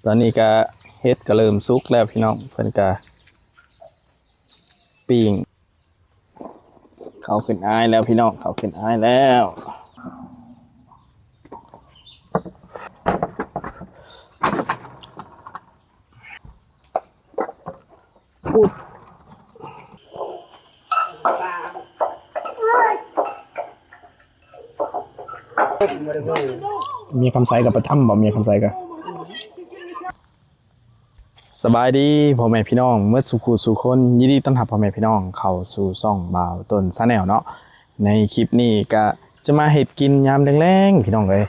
ຕອນນີ້ກະເຫັດກະເລີ່ມສຸກແລ້ວພີ່ນ້ອງ ເພິ່ນກະປີ້ງ. ເຂົ້າຂຶ້ນອາຍແລ້ວພີ່ນ້ອງ ເຂົ້າຂຶ້ນອາຍແລ້ວ. ເມຍຄຳໃສກໍໄປທຳບໍ່ ເມຍຄຳໃສກໍ. ສະບາຍດີພໍ່ແມ່ພີ່ນ້ອງເໝິດສູ່ຄູ່ສູ່ຄົນ, ຍິນດີຕ້ອນຮັບພໍ່ແມ່ພີ່ນ້ອງເຂົ້າສູ່ຊ່ອງບ່າວຕົ້ນ Channel ເນາະ. ໃນຄລິບນີ້ກະຈະມາເຮັດກິນຍາມແລງໆ ພີ່ນ້ອງເອີຍ.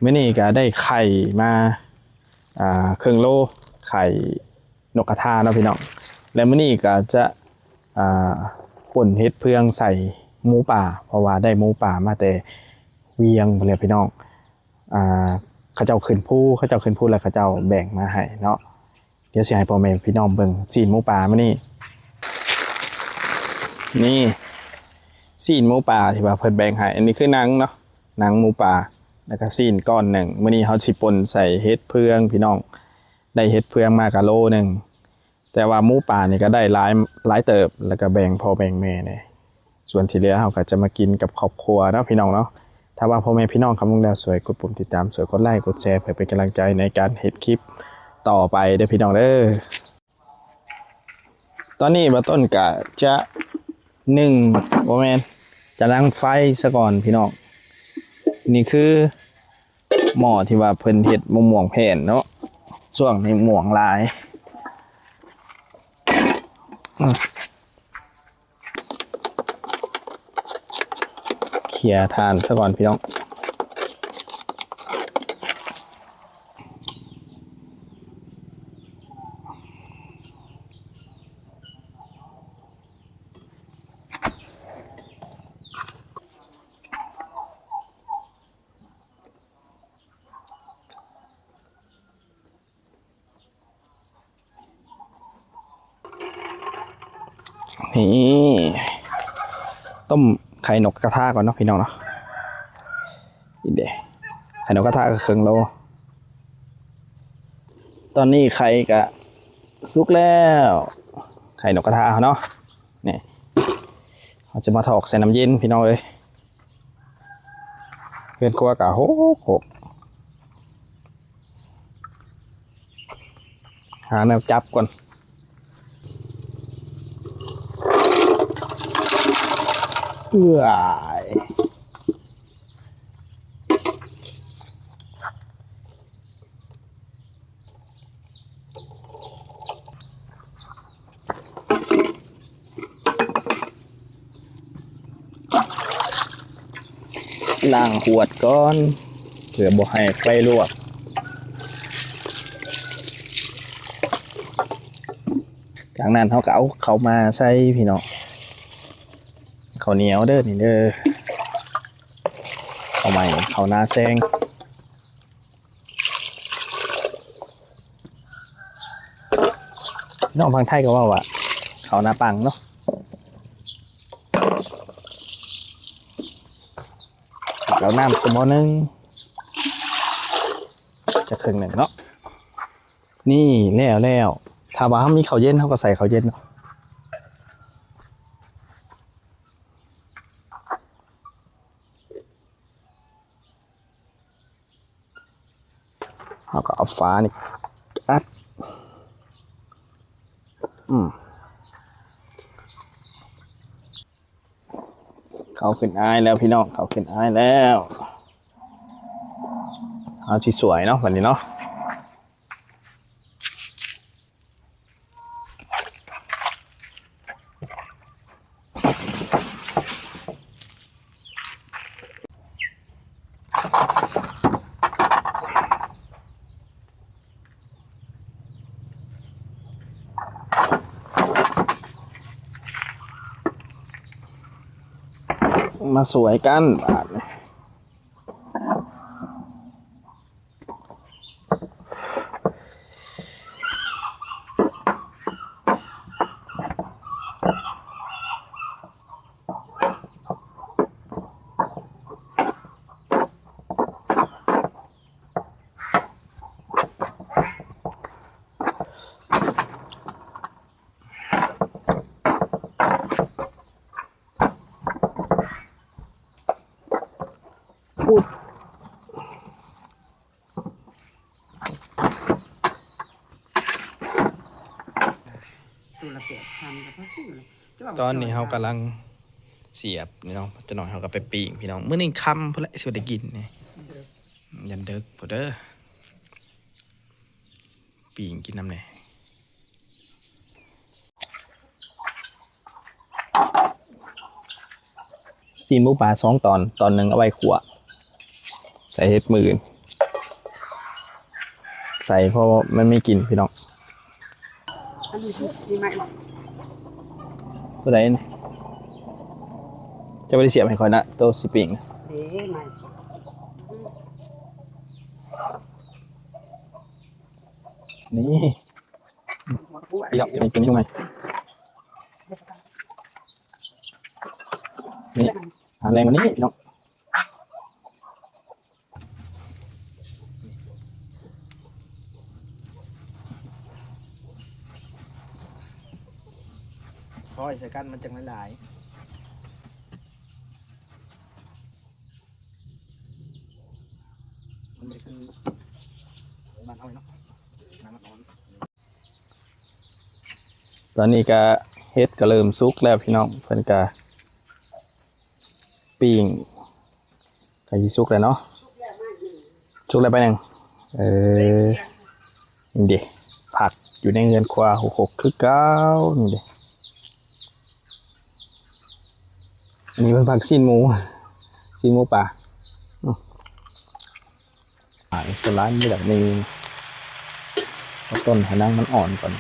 ມື້ນີ້ກະໄດ້ໄຂ່ມາ ອ່າ ເຄິ່ງໂລ ໄຂ່ນົກກະທາເນາະພີ່ນ້ອງ. ແລະມື້ນີ້ກະຈະ ອ່າ ປົ່ນເຫັດເຟືອງໃສ່ໝູປ່າ ເພາະວ່າໄດ້ໝູປ່າມາແຕ່ວຽງພຸ້ນແຫຼະພີ່ນ້ອງ. ອ່າ ເຂົາເຈົ້າຂຶ້ນພູ ເຂົາເຈົ້າຂຶ້ນພູແລ້ວເຂົາເຈົ້າແບ່ງມາໃຫ້ເນາະ. ດຽວຊິໃຫ້ພໍ່ແມ່ພີ່ນ້ອງເບິ່ງຊີ້ນໝູປ່າມື້ນີ້. ນີ້ ຊີ້ນໝູປ່າທີ່ວ່າເພິ່ນແບ່ງໃຫ້. ອັນນີ້ຄືໜັງເນາະ ໜັງໝູປ່າ ແລ້ວກໍຊີ້ນກ້ອນໜຶ່ງ. ມື້ນີ້ເຮົາຊິປົ່ນໃສ່ເຫັດເຟືອງພີ່ນ້ອງ. ໄດ້ເຫັດເຟືອງມາກະໂລໜຶ່ງ ແຕ່ວ່າໝູປ່ານີ້ກໍໄດ້ຫຼາຍ ຫຼາຍເຕີບ ແລ້ວກໍແບ່ງພໍ່ແບ່ງແມ່ແດ່. ສ່ວນທີ່ເຫຼືອເຮົາກໍຈະມາກິນກັບຄອບຄົວເນາະ ພີ່ນ້ອງເນາະ. ຖ້າວ່າພໍ່ແມ່ພີ່ນ້ອງເຂົ້າມາເບິ່ງແລ້ວ ຊ່ວຍກົດປຸ່ມຕິດຕາມ ຊ່ວຍກົດໄລ ກົດແຊ ເພື່ອເປັນກຳລັງໃຈໃນການເຮັດຄລິບຕໍ່ໄປເດີ້ ພີ່ນ້ອງເດີ້. ຕອນນີ້ບ່າວຕົ້ນກະຈະໜຶ້ງ ບໍ່ແມ່ນ ຈະດັງໄຟຊະກ່ອນພີ່ນ້ອງ. ນີ້ຄືໝໍ້ທີ່ວ່າເພິ່ນເຮັດໝາກມ່ວງແຜ່ນເນາະ ຊ່ວງນີ້ມ່ວງຫຼາຍ. ເຂຍຖ່ານຊະກ່ອນພີ່ນ້ອງ. ນີ້ ຕົ້ມໄຂ່ນົກກະທາກ່ອນເນາະ ພີ່ນ້ອງເນາະ. ນີ້ເດ້ ໄຂ່ນົກກະທາກໍເຄິ່ງໂລ. ຕອນນີ້ໄຂ່ກະສຸກແລ້ວ ໄຂ່ນົກກະທາເຮົາເນາະ. ນີ້ ເຮົາຈະມາຖອກໃສ່ນ້ຳເຢັນ ພີ່ນ້ອງເອີຍ. ເຮືອນຄົວກະຮົກໆ. ຫາແນວຈັບກ່ອນ. ເອື້ອຍ ລ້າງຫວດກ່ອນ ເພື່ອບໍ່ໃຫ້ໄຟລວກ. ຈາກນັ້ນເຮົາກໍເອົາເຂົ້າໝາໃສ່ພີ່ນ້ອງ. ເຂົ້າໜຽວເດີ້ນີ້ເດີ້ ເຂົ້າໝາ ເຂົ້ານາແຊງ. ພີ່ນ້ອງຝັ່ງໄທກໍເວົ້າວ່າເຂົ້ານາປັງເນາະ. ເອົານ້ຳຊະໝໍ້ໜຶ່ງ ຈັກເຄິ່ງໜຶ່ງເນາະ. ນີ້ແລ້ວແລ້ວ ຖ້າວ່າເຮົາມີເຂົ້າເຢັນ ເຮົາກໍໃສ່ເຂົ້າເຢັນເນາະ. ເຮົາກໍເອົາຝານີ້ອັດ. ອືມ ເຂົ້າຂຶ້ນອາຍແລ້ວພີ່ນ້ອງ ເຂົ້າຂຶ້ນອາຍແລ້ວ. ເຮົາຊິສວຍເນາະ ບັດນີ້ເນາະ. ມາສວຍກັນບາດນີ້. ເ ອຸດ ໂຕລະແປດພັນກໍພໍຊື້ແຫຼະ ແຕ່ວ່າຕອນນີ້ເຮົາກຳລັງສຽບນີ້ເນາະ ຈັກໜ້ອຍເຮົາກໍໄປປີ້ງພີ່ນ້ອງ ມື້ນີ້ຄ່ຳພຸ້ນແຫຼະຊິໄດ້ກິນນີ້ ເດີ ຢ້ານເດິກພຸ້ນເດີ ປີ້ງກິນນຳແດ່. ຊີ້ນໝູປ່າສອງຕອນ ຕອນໜຶ່ງເອົາໄວ້ຂົ້ວ ໃສ່ເຮັດມື້ອື່ນ ໃສ່ເພາະມັນມີກິ່ນພີ່ນ້ອງ. ອັນນີ້ ໂຕໃດນີ້ ເຈົ້າບໍ່ໄດ້ສຽບໃຫ້ຂ້ອຍນະ ໂຕຊິປີ້ງ ເດ້ ມາ ນີ້ ພີ່ນ້ອງ ເປັນ ເປັນຍັງໄງ ນີ້ ຫາແລງກວ່ານີ້ພີ່ນ້ອງ ຊອຍໃສ່ກັນມັນຈັ່ງຫຼາຍໆ. ມັນຈະຄືບ້ານເຮົາເນາະ ນ້ຳມັນອ່ອນ. ຕອນນີ້ກະເຫັດກະເລີ່ມສຸກແລ້ວພີ່ນ້ອງ ເພິ່ນກະປີ້ງ ໃກ້ຊິສຸກແລ້ວເນາະ ສຸກແລ້ວໄປໜຶ່ງ ເອີ ນີ້ເດ ຜັກຢູ່ໃນເຮືອນຄົວຫົກຫົກຄືເກົ່າ ນີ້ເດ. ອັນນີ້ເພິ່ນຜັກຊີ້ນໝູ ຊີ້ນໝູປ່າ ອື ອາ ສ່ວນຫຼາຍມັນຈະແບບນີ້ ເອົາຕົ້ນໃຫ້ໜັງມັນອ່ອນກ່ອນ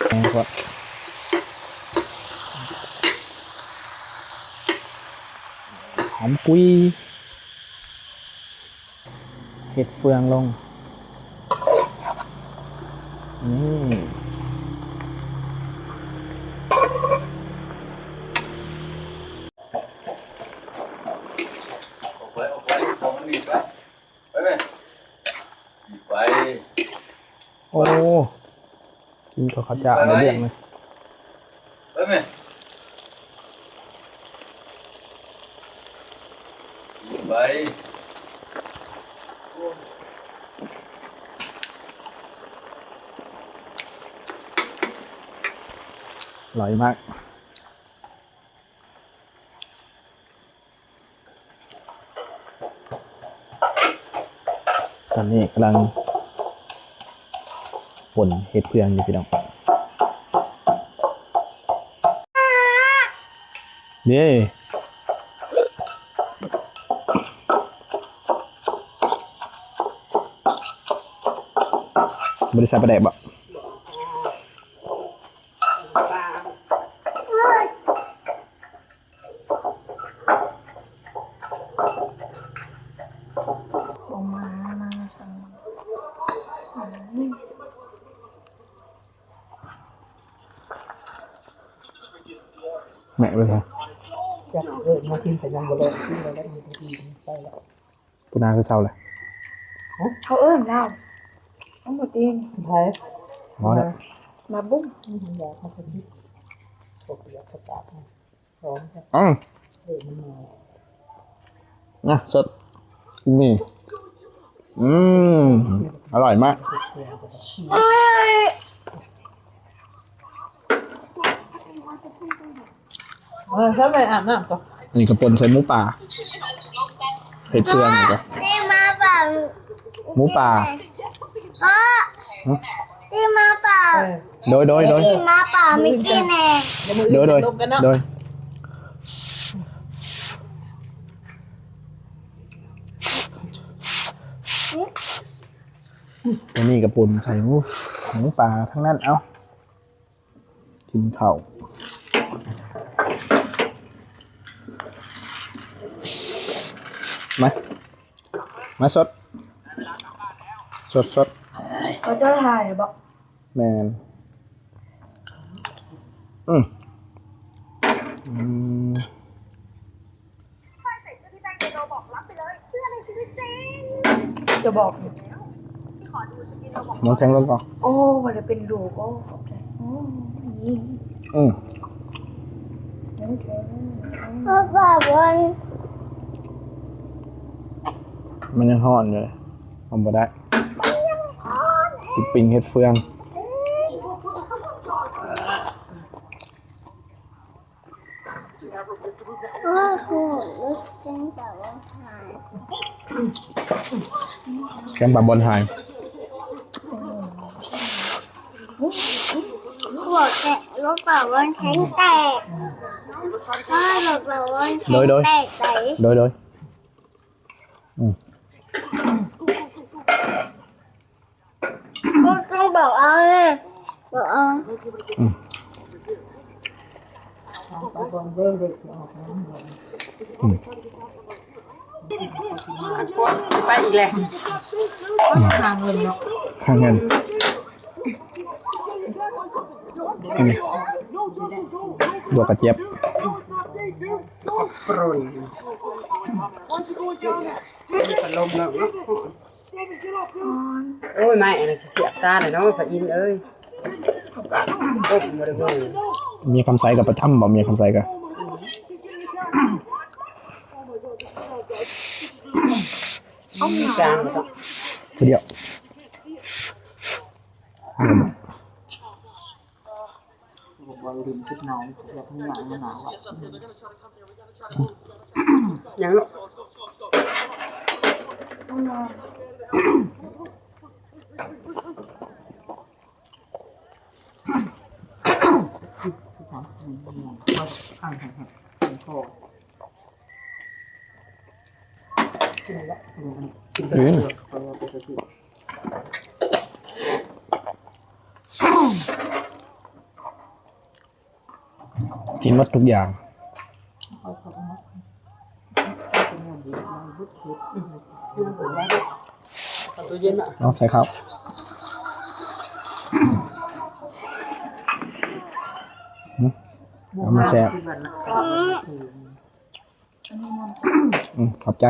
ແລ້ວກໍຫອມກຸຍ. ເຮັດເຟືອງລົງ ນີ້ ອອກໄປ ອອກໄປ ຂອງມັນໜີໄປ ໄປແມ່ ໜີໄປ ໂອ້. ກິນເຂົ້າເຈົ້າໄດ້ເລື່ອງເລີຍ ໄປແມ່ ໄປ ອະລ່ອຍມາກ. ຕອນນີ້ກຳລັງປົ່ນເຫັດເຟືອງຢູ່ພີ່ນ້ອງ ເດ້ ບໍ່ໄດ້ໃສ່ປາແດກບໍ່? ບໍ່ມາ ມາສັ່ງ ແມ່ໄປໃສ? ຈັກເອີ້ນມາກິນໃສ່ຍັງບໍ່ແລ້ວ ກິນແລ້ວ ໄປແລ້ວ. ປູນາຄືເຊົາແຫຼະ ເຂົາເອີ້ນລາວ ເອົາໝົດເອງ ໃຜ? ໝໍນະ ມາບຸ້ງ ອ້າວ ນະ ສົດ ກິນໝີ່ ອືມ ອະລ່ອຍມາກ. ເອີ ເຂົ້າໄປອາບນ້ຳກ່ອນ ອັນນີ້ກະປົ່ນໃສ່ໝູປ່າ ເຮັດເພື່ອນີ້ກະ ຕີມາປ່າ ໝູປ່າ ເພາະ ຫຶ? ຕີມາປ່າ ເອີ ໂດຍ ໂດຍ ໂດຍ ຕີມາປ່າມີກີ່ແນ່ ໂດຍ ໂດຍ ລົມກັນເນາະ ໂດຍ. ອັນນີ້ກະປົ່ນໃສ່ໝູ ໝູປ່າທັງນັ້ນ ເອົ້າ. ກິນເຂົ້າ ມາ ມາສົດ ສົດໆ ເຂົາເຈົ້າຖ່າຍບໍ? ແມ່ນ ອືມ ອືມ ຈະບອກຢູ່. ນ້ຳແຂງລົງກ່ອນ. ໂອ້ ບໍ່ໄດ້ເປັນລູກ. ໂອ້ ຂອບໃຈ. ໂອ້ຍ ອືມ ໂອເຄ. ມັນຍັງຮ້ອນຢູ່ເລີຍ ເອົາບໍ່ໄດ້. ຊິປີ້ງເຮັດເຟືອງ. ແກງປາບ່ອນຫາຍ ໂດຍ ໂດຍ ໂດຍ ໂດຍ. ອືມ ຕ້ອງບອກເອົາເດ້ ບອກເອົາ. ອືມ ອືມ ໄປອີກແລ້ວ. ອືມ ຫາເງິນເນາະ ຫາເງິນ. ອືມ ດອກກະຈຽບ ມີພັດລົມເນາະ. ໂອ້ຍ ໄມ້ອັນນັ້ນຊິສຽບຕາແລ້ວເນາະ ພະອິນເອີຍ. ໂອ້ຍ ບໍ່ໄດ້ເບິ່ງ. ເມຍຄຳໄຊກໍປະຈຳບໍ່ ເມຍຄຳໄຊກໍ ອືມ ຈາງ ຜູ້ດຽວ. ບໍ່ລືມຄິດເນົາ ຢາກມີຫຍັງມາໜາວ. ຫຍັງລູກ? ກິນໝົດທຸກຢ່າງ. ເອົາໃສ່ເຂົ້າ. ອືມ ເອົາ ມັນແຊບ. ອືມ ຂອບໃຈ.